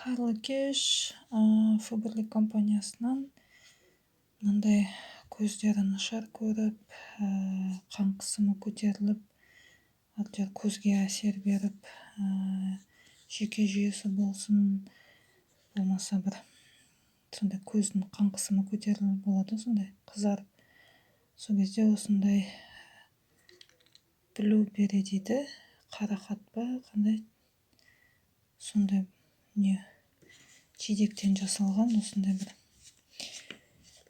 Қайырлы кеш! Фаберлик компаниясынан мынандай көздері нашар көріп, қан қысымы көтеріліп, әбден көзге әсер беріп, жүйке жүйесі болсын, болмаса бір сондай көздің қан қысымы көтеріліп болады, сондай қызарып, сол кезде осындай блюбери дейді, қарақат па, қандай сондай не, жидектен жасалған осындай бір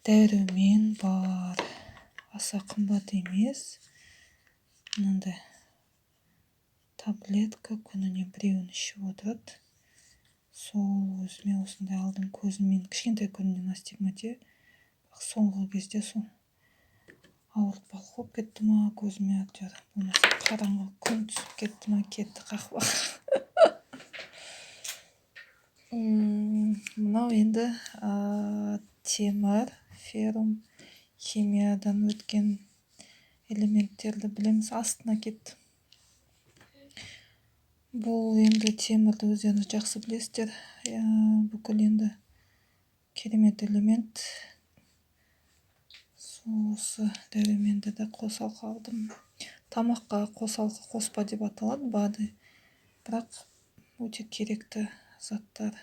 дәрумен бар. Аса қымбат емес. Мынандай таблетка, күніне біреуін ішіп отырады. Сол өзіме осындай алдым. Көзім мен кішкентай күнімнен астигматия, бірақ соңғы кезде сол ауыртпалық болып кетті ма көзіме, әйтеуір, болмаса қараңғы күн түсіп кетті ма, кетті қақпақ. Мынау енді темір, феррум, химиядан өткен элементтерді білеміз. Астына кетті. Бұл енді темірді өздеріңіз жақсы білесіздер, бүкіл енді керемет элемент. Сол осы дәруменді де қосалқы алдым. Тамаққа қосалқы қоспа деп аталады, БАДы, бірақ өте керекті заттар.